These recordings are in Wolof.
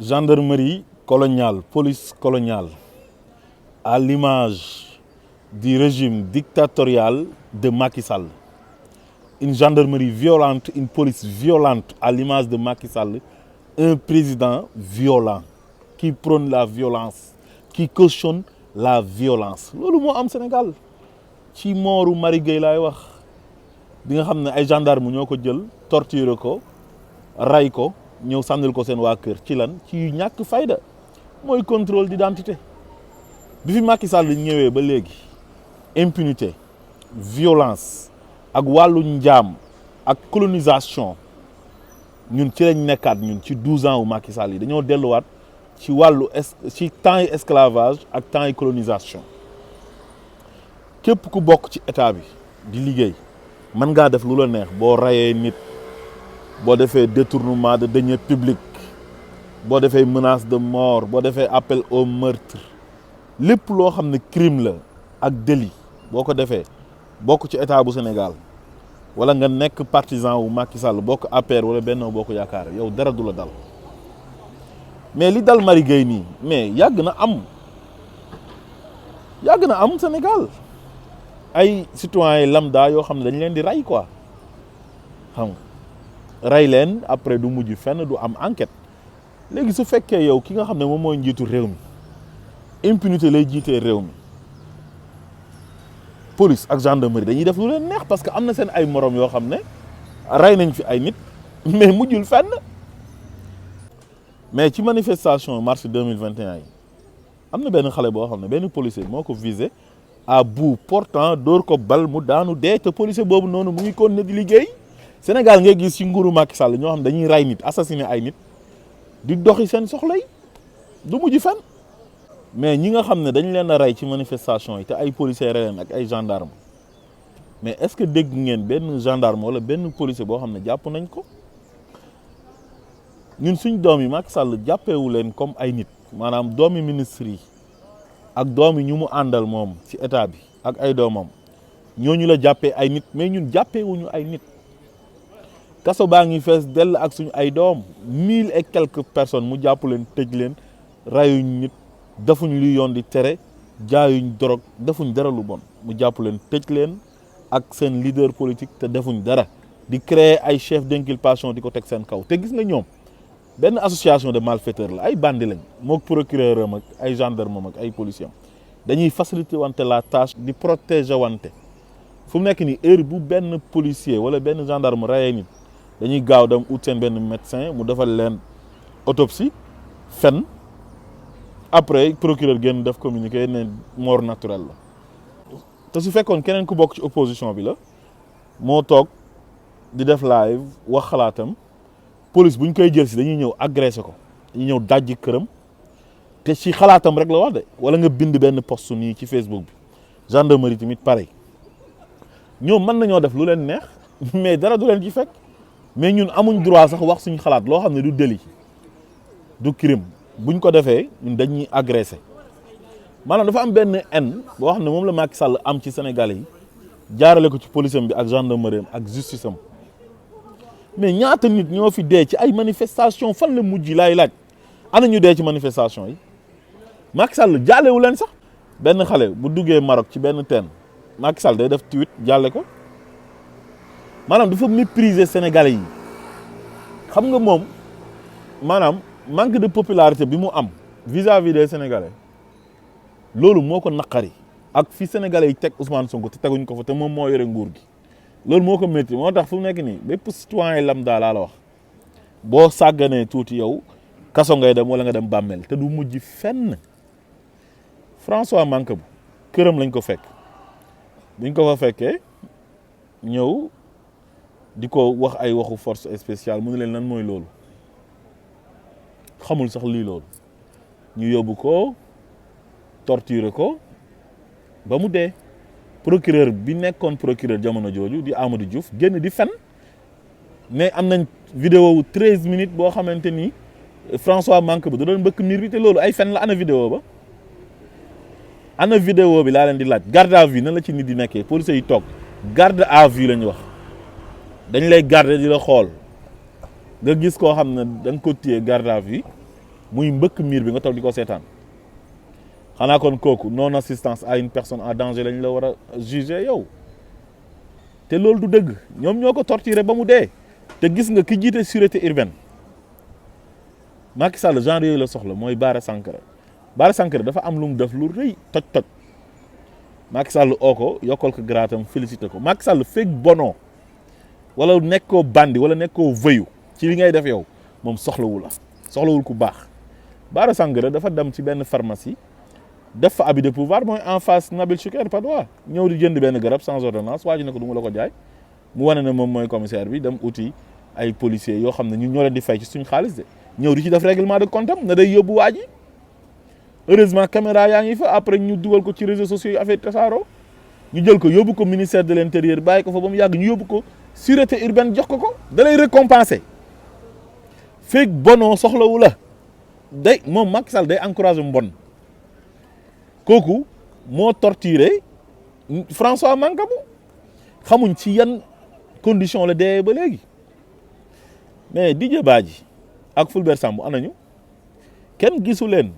Gendarmerie coloniale, police coloniale, à l'image du régime dictatorial de Macky Sall. Une gendarmerie violente, une police violente à l'image de Macky Sall, un président violent qui prône la violence, qui cautionne la violence. Loolu moo am Sénégal ci mooru Marie Gueye laay wax bi nga xam ne ay gendarme ñoo ko jël torturer ko ray ko ñëw sànnil ko seen waa kër ci lan ci ñàkk fayda mooy contrôle d'identité bi fi Macky Sall ñëwee ba léegi impunité violence ak wàllu njaam ak colonisation ñun ci lañ nekkaat ñun ci 12 ans wu Macky Sall yi dañoo delluwaat ci wàllu ci temps yi esclavage ak temps yi colonisation képp ku bokk ci état bi di liggéey mën ngaa def lu la neex boo rayee nit boo defee détournement de deniers publics boo defee menace de mort boo defee appel au meurtre lépp loo xam ne crime la ak délit boo ko defee bokk ci état bu Sénégal wala nga nekk partisan wu Macky Sall bokk APR wala Benno bokk Yakar yow dara du la dal mais li dal Marie Gueye nii mais yàgg na am Sénégal ay citoyens lambda yoo xam ne dañ leen di rey quoi xam nga rey leen après du mujj fenn du am enquête léegi su fekkee yow ki nga xam ne moom mooy njiitu réew mi impunité lay jiitee réew mi police ak gendarmerie dañuy def lu leen neex parce que am na seen ay morom yoo xam ne rey nañ fi ay nit mais mujjul fenn mais ci manifestation mars 2021 yi am na benn xale boo xam ne benn policier moo ko visé à bout portant dóor ko bal mu daanu dee te policier boobu noonu mu ngi continuer di liggéey Sénégal ngay gis ci nguuru Macky Sall ñoo xam ne dañuy rey nit assassiner ay nit di doxi seen soxla yi du mujj fenn mais ñi nga xam ne dañ leen a rey ci manifestation yi te ay policiers rey leen ak ay gendarme mais est-ce que dégg ngeen benn gendarme wala benn policier boo xam ne jàpp nañ ko ñun suñ doom yi Macky Sall jàppeewu leen comme ay nit maanaam doomi ministre yi ak doomi ñu mu àndal moom ci état bi ak ay doomam ñooñu la jàppee ay nit mais ñun jàppeewuñu ay nit kaso baa ngi fees dell ak suñu ay doom 1000 et quelques personnes mu jàpp leen tëj leen rayuñ nit defuñ li yoon di tere jaayuñ drogue defuñ dara lu bon mu jàpp leen tëj leen ak seen leader politique te defuñ dara di créer ay chef d'inculpation di ko teg seen kaw te gis nga ñoom benn association de malfaiteurs la ay bandi lañ mook procureur am ak ay gendarme am ak ay policiers am dañuy faciliter wante la tâche di protéger wante fu mu nekk nii heure bu benn policier wala benn gendarme rayee nit dañuy gaaw dem ut seen benn médecin mu defal leen autopsie fen après procureur génn def communiqué ne mort naturelle la te su fekkoon keneen ku bokk ci opposition bi la moo toog di def live wax xalaatam police bu ñu koy jël si dañuy ñëw agressé ko dañuy ñëw dajji këram te ci xalaatam rek la wax de wala nga bind benn post nii ci Facebook bi gendarmerie tamit pareil ñoom mën nañoo def lu leen neex mais dara du leen ci fekk mais ñun amuñ droit sax wax suñu xalaat loo xam ne du délit du crime buñ ko defee ñun dañuy agressé maanaam dafa am benn haine boo xam ne moom la Macky Sall am ci Sénégalais yi jaarale ko ci police am bi ak gendarmerie am ak justice am mais ñaata nit ñoo fi dee ci ay manifestation fan la mujj laay laaj ana ñu dee ci manifestation yi Macky Sall jaalewu leen sax benn xale bu duggee Maroc ci benn teen Macky Sall day def tweet jaale ko maanaam dafa mépriser Sénégalais yi xam nga moom maanaam manque de popularité bi mu am vis-à-vis des Sénégalais loolu moo ko naqari ak fi Sénégalais yi teg Ousmane Sonko te teguñ ko fa te moom moo yore nguur gi loolu moo ko métti moo tax fu mu nekk nii bépp citoyen lambda laa la wax boo sàgganee tuuti yow kaso ngay dem wala nga dem bàmmeel te du mujj fenn François Mancabou këram lañ ko fekk buñ ko fa fekkee ñëw di ko wax ay waxu force spéciale mu ne leen lan mooy loolu xamul sax lii loolu ñu yóbbu ko torturer ko ba mu dee procureur bi nekkoon procureur jamono jooju di Amadou Diouf génn di fen ne am nañ vidéo wu 13 minutes boo xamante ni François Mancabou da doon mbëkk miir bi te loolu ay fen la ana vidéo ba ana vidéo bi laa leen di laaj garde à vue nan la ci nit di nekkee policiers yi toog garde à vue la ñu wax dañ lay garder di la xool nga gis koo xam ne da nga ko téye garde à vue muy mbëkk miir bi nga toog di ko seetaan xanaa kon kooku non assistance à une personne en danger lañ la war a juger yow te loolu du dëgg ñoom ñoo ko torturé ba mu dee te gis nga ki jiite sûreté urbaine Macky Sall genre yooyu la soxla mooy Bara Sankara dafa am lu mu def lu rëy toj Macky Sall oo ko yokkal ko graatam félicité ko Macky Sall fekk bonoo wala nekkoo bandi wala nekkoo vëyu ci li ngay def yow moom soxlawul ku baax Bara Sankara dafa dem ci benn pharmacie def fa abus de pouvoir mooy en face Nabil Choucair Padois ñëw di jënd benn garab sans ordonnance waa ji ne ko du ma la ko jaay mu wane ne moom mooy commissaire bi dem uti ay policiers yoo xam ne ñun ñoo leen di fay ci suñu xaalis de ñëw di ci def règlement de compte am na day yóbbu waa ji heureusement caméra yaa ngi fa après ñu dugal ko ci réseaux sociaux yi affaire tasaaroo ñu jël ko yóbbu ko ministère de l'intérieur bàyyi ko fa ba mu yàgg ñu yóbbu ko sûreté urbaine jox ko da lay récompenser fekk bonoo soxlawu la day moom Macky Sall day encourager mbon kooku moo torturé François Mancabou xamuñ ci yan condition la dee ba léegi mais Didier Badji ak Fulbert Sambou anañu kenn gisu leen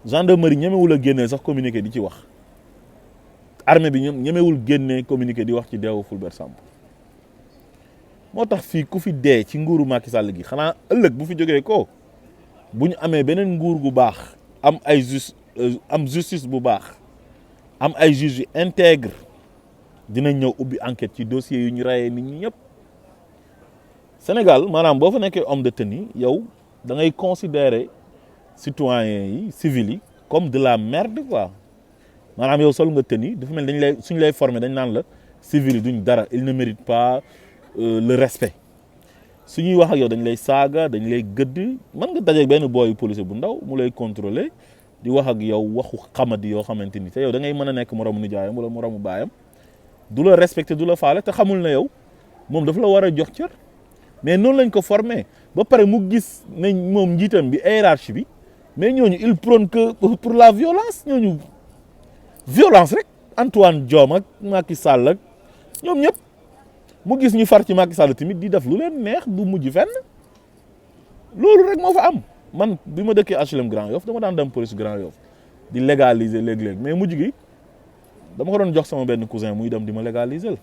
gendarmerie ñemewul a génnee sax communiqué di ci wax armée bi ñoom ñemewul génnee communiqué di wax ci deewu Fulbert Sambou moo tax fii ku fi dee ci nguuru Macky Sall gi xanaa ëllëg bu fi jógee ko bu ñu amee beneen nguur gu baax am justice bu baax am ay juges yu intègre dinañ ñëw ubbi enquête ci dossiers yu ñu rayee nit ñi ñëpp Sénégal maanaam boo fa nekkee homme de tenue yow da ngay considérer citoyens yi civils yi comme de la merde quoi maanaam yow sol nga tenue dafa mel dañ lay suñ lay former dañ naan la civils yi duñ dara ils ne méritent pas le respect su ñuy wax ak yow dañ lay saaga dañ lay gëdd mën nga dajeeg benn booyu policier bu ndaw mu lay contrôler di wax ak yow waxu xamadi yoo xamante ni te yow da ngay mën a nekk moromu nijaayam wala moromu baayam du la respecté du la faale te xamul na yow moom dafa la war a jox cër mais noonu lañ ko formé ba pare mu gis ne moom njiitam bi hiérarchie bi mais ñooñu il prône que pour la violence ñooñu violence rek Antoine Diome ak Macky Sall ak ñoom ñëpp mu gis ñu far ci Macky Sall tamit di def lu leen neex du mujj fenn loolu rek moo fa am man bi ma dëkkee HLM Grand Yoff dama daan dem police Grand Yoff di légaliser léeg-léeg mais mujj gi dama ko doon jox sama benn cousin muy dem di ma légaliser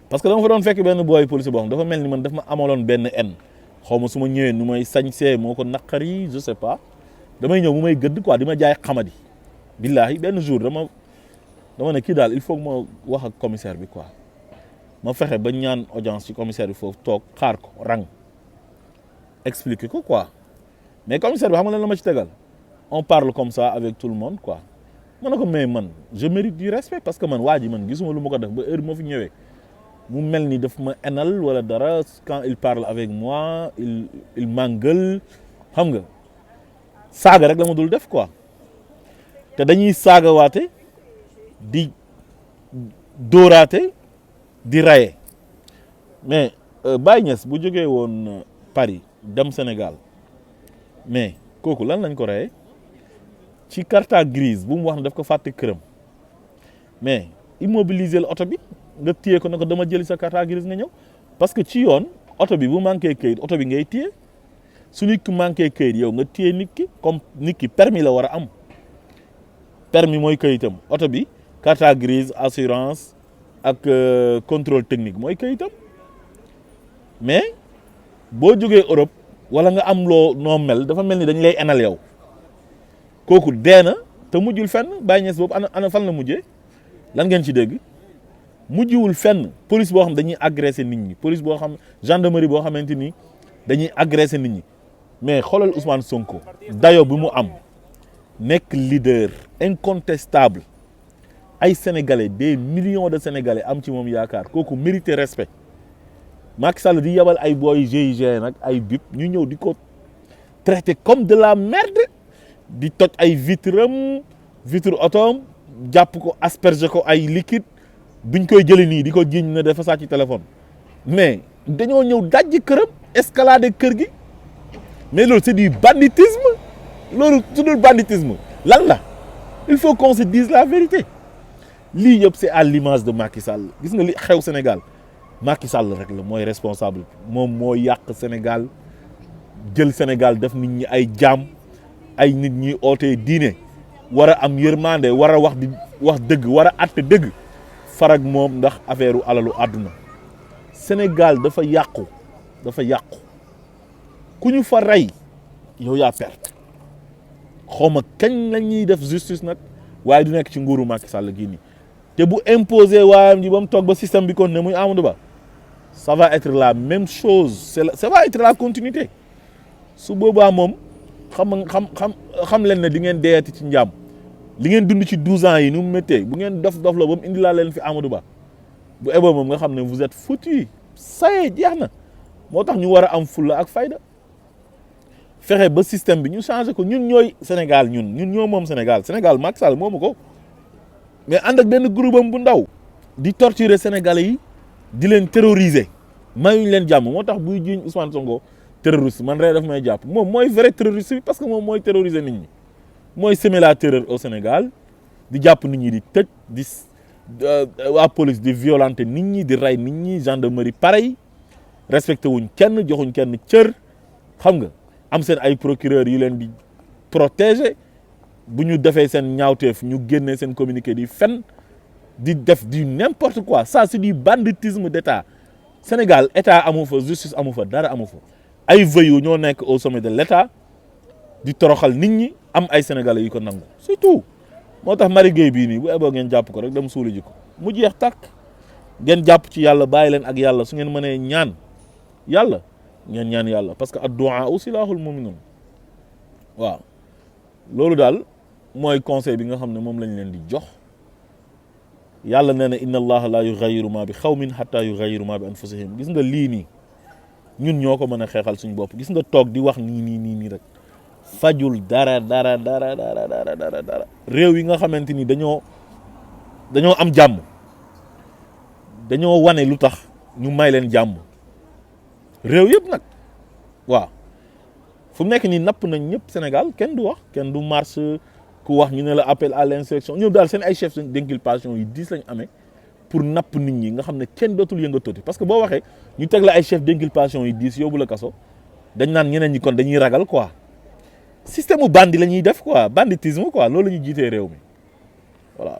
parce que dama fa doon fekk benn booy police boo xam dafa mel ni man daf ma amaloon benn en xaw ma su ma ñëwee nu may sañsee moo ko naqari je sais pas damay ñëw mu may gëdd quoi di ma jaay xamadi billaahi benn jour dama ne kii daal il faut que ma wax ak commissaire bi quoi ma fexe ba ñaan audience ci commissaire bi foofu toog xaar ko rang expliquer ko quoi mais commissaire bi xam nga lan la ma ci tegal on parle comme ça avec tout le monde quoi ma ne ko mais man je mérite du respect parce que man waa ji man gisuma lu ma ko def ba heure moo fi ñëwee mu mel ni daf ma enal wala dara quand il parle avec moi il m'engueule xam nga saaga rek la ma dul def quoi te dañuy saagawaate di dóoraate di raye mais Baye Niass bu jógee woon Paris dem Sénégal mais kooku lan lañ ko reyee ci carte grise bu mu wax ne daf ko fàtte këram mais immobiliser la oto bi nga téye ko ne ko dama jëli sa carte grise nga ñëw parce que ci yoon oto bi bu manqué këyit oto bi ngay téye su nit ki manqué këyit yow nga téye nit ki comme nit ki permis la war a am permis mooy këyitam oto bi carte grise assurance ak contrôle technique mooy këyitam mais boo jógee Europe wala nga am loo noo mel dafa mel ni dañ lay enal yow kooku dee na te mujjul fenn Baye Niass boobu ana fan la mujjee lan ngeen ci dégg mujjiwul fenn police boo xam dañuy agressé nit ñi police boo xam gendarmerie boo xamante ni dañuy agressé nit ñi mais xoolal Ousmane Sonko dayo bi mu am nekk leader incontestable ay sénégalais des millions de sénégalais am ci moom yaakaar kooku mérité respect Macky Sall di yebal ay booy GIGN nag ay BIP ñu ñëw di ko traité comme de la merde di toj ay vitre otoom jàpp ko asperger ko ay liquide biñ koy jëli nii di ko jiiñ ne dafa sàcc téléphone mais dañoo ñëw dajji këram escalader kër gi mais loolu c'est du banditisme loolu su dul banditisme lan la il faut qu'on se dise la vérité lii yëpp c'est à l'image de Macky Sall gis nga li xew Sénégal Macky Sall rek la mooy responsable moom moo yàq Sénégal jël Sénégal def nit ñi ay jaam ay nit ñi ootee diine war a am yërmande war a wax dëgg war a àtte dëgg farag moom ndax affaire u alalu àdduna Sénégal dafa yàqu ku ñu fa rey yow yaa perte xawma kañ la ñuy def justice nag waaye du nekk ci nguuru Macky Sall gii nii te bu imposé waayam ji ba mu toog ba système bi kon ne muy Amadou Ba ça va être la même chose ça va être la continuité su boobaa moom xam leen ne di ngeen deeyati ci njaam li ngeen dund ci 12 ans yi nu mu méttee bu ngeen dof la ba mu indi laa leen fi Amadou Ba bu eboo moom nga xam ne vous êtes foutus ça y est jeex na moo tax ñu war a am fulla ak fayda fexe ba système bi ñu changé ko ñun ñooy Sénégal ñun ñoo moom Sénégal Macky Sall moomu ko mais ànd ak benn groupe am bu ndaw di torturer Sénégalais yi di leen terroriser mayuñ leen jàmm moo tax buy jiiñ Ousmane Sonko terroriste man rek daf may jàpp moom mooy vrai terroriste bi parce que moom mooy terroriser nit ñi mooy semer la terreur au Sénégal di jàpp nit ñi di tëj di waa police di violenter nit ñi di rey nit ñi gendarmerie pareil respecté wuñ kenn joxuñ kenn cër xam nga am seen ay procureur yu leen di protéger bu ñu defee seen ñaawteef ñu génnee seen communiqué di fen di def du n'importe quoi ça c'est du banditisme d'État Sénégal État amu fa justice amu fa dara amu fa ay voyous ñoo nekk au sommet de l'État di toroxal nit ñi am ay sénégalais yu ko nangu surtout moo tax Marie Gueye bii nii bu eboo ngeen jàpp ko rek dem suuli ji ko mu jeex tàkk ngeen jàpp ci yàlla bàyyi leen ak yàlla su ngeen mënee ñaan yàlla ngeen ñaan yàlla parce que ad-du'a silahul mu'minun waaw loolu daal mooy conseil bi nga xam ne moom lañ leen di jox yàlla nee na inna allaha la yughayyiru ma bi qawmin hatta yughayyiru ma bi anfusihim gis nga lii nii ñun ñoo ko mën a xeexal suñu bopp gis nga toog di wax nii rek fajul dara réew yi nga xamante ni dañoo am jàmm dañoo wane lu tax ñu may leen jàmm réew yëpp nag waaw fu mu nekk nii napp nañ ñëpp Sénégal kenn du wax kenn du marche ku wax ñu ne la appel à l'insurrection ñoom daal seen ay chefs d'inculpation yi 10 lañ amee pour napp nit ñi nga xam ne kenn dootul yëngatooti parce que boo waxee ñu teg la ay chefs d'inculpation yi 10 yóbbu la kaso dañ naan ñeneen ñi kon dañuy ragal quoi système u bandi la ñuy def quoi banditisme quoi loolu la ñuy jiitee réew mi voilà